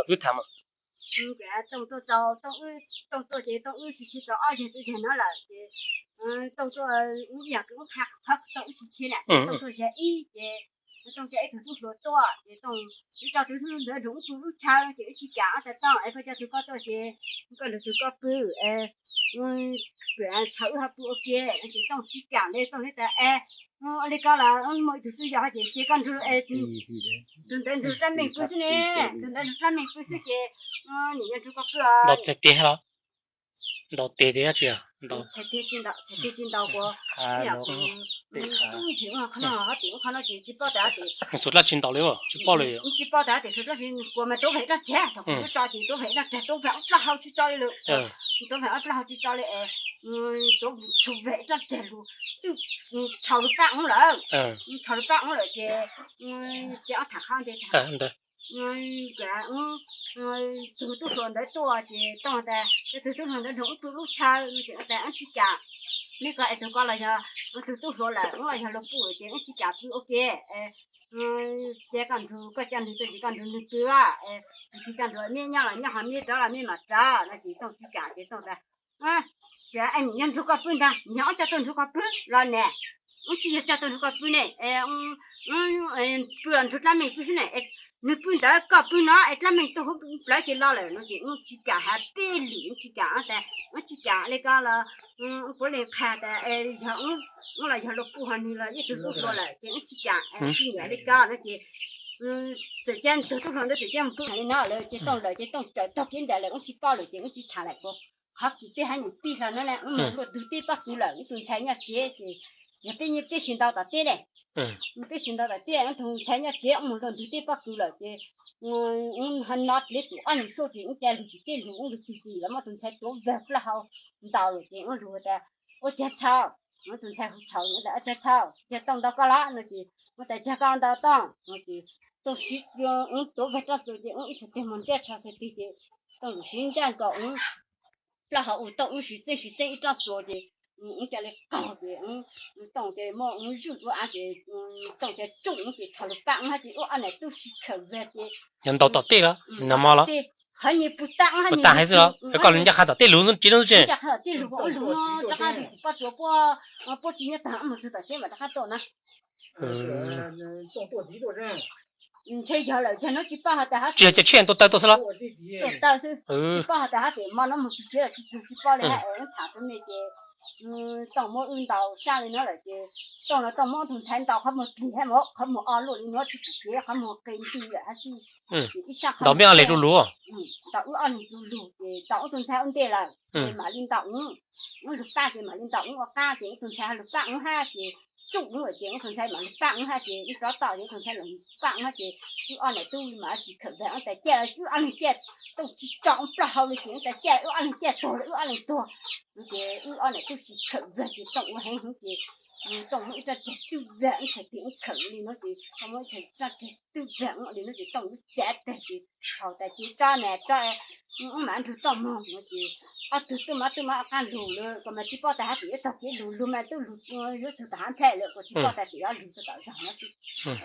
Twb tham Tooj tuaj tau, Tooj wb, Tooj tuaj ces Tooj wb sib tsheb tau ob zeg txwb zeg no lawm ces Tooj tuaj, wb yog kws ub qha qhov Tooj wb sib tsheb na, Tooj tuaj zeg ib ces Tooj coj ib tug tub hluas tuaj ces Tooj, wb coj tus tub hluas ntawd nrog wb pw lub chaw ces wb tsis kam, ob tas Tooj es koj coj tus koj tuaj ces koj nrog tus koj pw es txhawm wb ho pw ua ke no ces Tooj tsis kam li, Tooj thiaj tas es ua li ko los muaj ib tug twb yog ces cia koj nrog tus ntawd nrog dab meeg pw xwb ne, tus ntawd nrog dab meeg pw xwb ces nim no nrog koj pw os. Ntaus tiag los? Ntaus tiag tiag tsis ntaus, tsis ntaus kuv, tub ntsis qhov no, tim qhov no ces tsis paub tas tim, xuas dlab tsi ntaus li, tsis paub li, tsis paub tas tim xuas dlab tsi, kuv mas tuav veeg rab riag, thaum kuv tso ces tuav veeg rab riag, tuav veeg ob plaub hau tsis tso li lawm, tuav veeg ob plaub hau tsis tso li es tuav tshuav veeg rab riag lug twb tshau lub paj ub lawm, tshau lub paj ub lawm ces ces ob tham qhov ntawd tus tub hluas ntawd tuaj ces Tooj tas, tus tub hluas ntawd nrog wb pw lub chaw no ces tas wb tsis kam, neb ko es tus ko los yog tus tub hluas lawm, wb los yog luag pw ces wb tsis kam pw ua ke. Ces koj nrug, koj coj nws tuaj ces koj nrug nws pw, tus twg coj nrug neb nyob los nyob, ho neb rov los neb mam rov no ces Tooj tsis kam ces Tooj tas, nim no nrug koj pw ntag, nim no wb coj tuaj nrug koj pw los ne, wb tsis yog coj tuaj nrug koj pw ne, pw los nrug dlab meeg pw xwb ne, nws pw ntawd koj pw no es dlab meeg tuag huv plawv ces los lawm no ces wb tsis kam, hais peb lwm wb tsis kam, tas wb tsis kam li ko los puav leej qha tas yog wb los yog luag pw, ho nws los ib tug tub hluas lawm ces wb tsis kam, tsis nyiam li ko no ces txawm cia tug tub hluas ntawd txawm cia mus pw li no lawm ces Tooj lawm ces Tooj tawm tog kiag nram lawm, wb tsis paub lawm ces wb tsis tham lawm. Qhov kws peb haiv neeg pib hlo no na, wb mus luaj ntug teb pob kws lawm, wb tus ntxhais nyob tsev ces yog peb, peb sib ntaus tom teb ne, peb sib ntaus tom teb, wb tus ntxhais nyob tsev wb mus luaj ntug teb pob kws lawm ces wb ho no li tus ob nyuag suab ces wb ca lug tim teb lug, wb lug tig tim los muab tus ntxhais tuav vag plaub hau ntaus lawm ces wb lug tas ua cag tshau, wb tus ntxhais hu tshau, wb tas ua cag tshau, cag Tooj ntaus koj los no ces wb tas cag koj ntaus Tooj no ces Tooj siv, wb tuav vag rab txuas ces wb ib txhais tes mus ntsaj tsho txhais tes ces Tooj lug siv ntsaj nkaus wb plaub hau ua Tooj wb sib txeeb sib txeeb ib rab txuas ces wb ca li qaug ces Tooj ces muab wb zuj ua av ces Tooj ces tsuj wb ces tsho lug paj wb hab ces wb ob niam tub sib khawm vag ces yog ntaus tom teb los nag hmo los, haiv nyias pug tag wb hab, pug tag haiv xwb los koj ncaj qha tom teb lug tsev no tsev, ncaj qha tom teb lug, wb lug rov qab lug tim pob tsuas, puab tsis nyob tag wb mus txug tom tsev mam rov qab tuaj na. Ntshe yog lawm, yog no tsis paub has tas hab, tsis yog ces tshiab ntua taw tuaj xwb los, tuaj taw xwb, tsis paub has tas hab tias hmo no mus txug tsev los tsis txug, tsis paub li hab, wb tham rau nej ces Tooj muab wb ntaus sab li no lawm ces Tooj los Tooj muab wb tus ntxhais ntaus qhov muag plig hab, qhov muag o luaj li no tsis pum kev, qhov muag qe ntws lawm hab xwb. Ntaus mej o leg lu lug, ntaus wb ob leeg lu lug ces ntaus wb tus ntxhais ua ntej lawm ces mam li ntaus wb, wb lug paj ces mam li ntaus wb ua qab ces wb tus ntxhais ho lug paj wb hab ces tsuj wb ces wb tus ntxhais mam lug paj wb hab ces wb rov tom ces wb tus ntxhais mam lug paj wb hab ces wb ob niam tub mam sib khawm vag, wb tas ciaj los wb ob leeg ciaj, Tooj tsis tso wb plaub hau li ces wb tas ciaj wb ob leeg ciaj tuag los wb ob leeg tuag. Ces wb ob niam tub sib khawm vag ces Tooj ua heev heev ces Tooj muab ib rab riag twb vag wb txhais tes, wb khawm li no ces Tooj muab ib rab riag twb vag wb li no ces Tooj lub cav tag ces tshau tas ces tsob na tsob, wb mam nrug Tooj moog no ces ob tug tub mab tub mab qab lug lawm, kuv mas tsis paub tas hab tias yuav taug kev lug, lug mas tub lug yuav txug tom hav nplhaib lawm, kuv tsis paub tas tias yuav lug txug tom zog no xwb.